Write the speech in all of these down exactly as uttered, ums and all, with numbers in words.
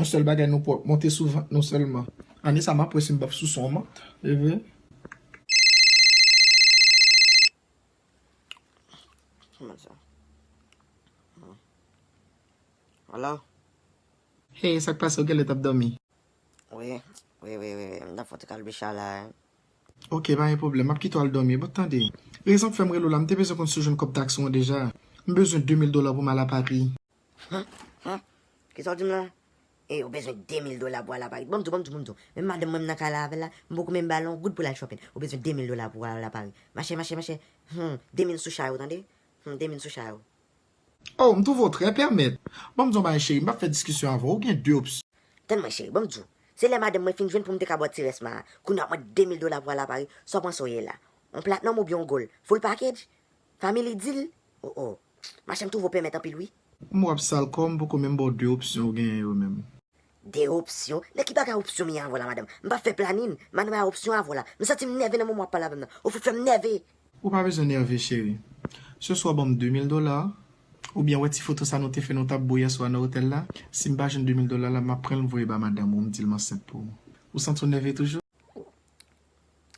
Yon sèl bagay nou pwòp, monte sou vant nou sèlman. Ane sa m ap wè si m p ap sou son mant. E vre? Kòman sa? Alo? Hey, sa k pase? Ou genlè t ap dòmi? Wi, wi, wi, wi, wi. M t ap fè yon ti kalbicha la, wi. Ok, pa gen pwoblèm. M ap kite w al dòmi. Bon, tande. Rezon k fè m rele w la, m te bezwen konn si w jwenn kòb taksi w an deja. M bezwen de mil dola pou m al a Pari. Kisa w di m la? E, ou bezwen de mil dola pou al a Pari. Ban m di w, ban m di w, ban m di w. Menm madanm mwen m nan kay la avè l la, m poko menm ba l yon goud pou l al shopping. Ou bezwen de mil dola pou al a Pari. Mache, mache, mache. Hmm, de mil sou chay ou, tande? Hmm, de mil sou chay ou. Oh, m twouve w trè pèmèt. Ban m di w yon bagay, cheri, m p ap fè diskisyon avè w. Ou gen de opsyon. Tann mwen, cheri, ban m di w. Se lè madanm mwen fin jwenn pou m te ka ba w ti rès ma a. Kounye a w ap mande de mil dola pou al a Pari, sa w panse w ye la? Yon platinum oubyen yon gold? Full package? Family deal? Oh, oh. Machè, m twouve w pèmèt anpil, wi. M wè w ap sal kò w, m poko menm ba w de opsyon ou genyen yo menm. De opsyon? Nan ki bagay opsyon m ye avè w la, madanm? M p ap fè planin. Madanm, a opsyon avè w la. M santi m nève nan moman w ap pale avè m nan. Ou fout fè m nève. Ou pa bezwen nève, cheri. Se swa ban m de mil dola, oubyen wè ti foto sa nou te fè nou t ap bo yèswa nan otèl la. Si m pa jwenn de mil dola la, m ap pran l, m voye ba madanm ou, m di l m ansent pou ou. Ou santi w nève toujou?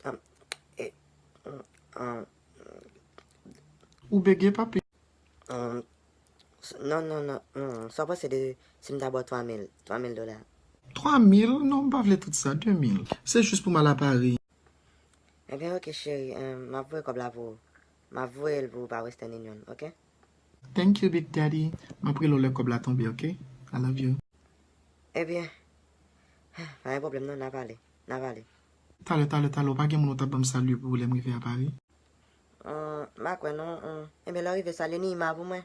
Um, e, um, um, Ou bege, papi. Um, s- non, non, non. Um, sa w panse de si m ta ba w twa mil, twa mil dola? Twa mil? Non, m pa vle tout sa, de mil. Se jis pou m al a Pari. Ebyen, ok, cheri, um, m ap voye kòb la pou ou. M ap voye l pou ou pa Western Union, ok? Thank you, Big Daddy. M ap rele w lè kòb la tonbe, ok? I love you. Ebyen, pa gen pwoblèm non, n a pale. N a pale. Talè, talè, talè, ou pa gen moun ou t ap ban m salye pou ou lè m rive a Pari? Hum, m pa kwè non. Hum. Ebyen, lè w rive, salye Nima pou mwen.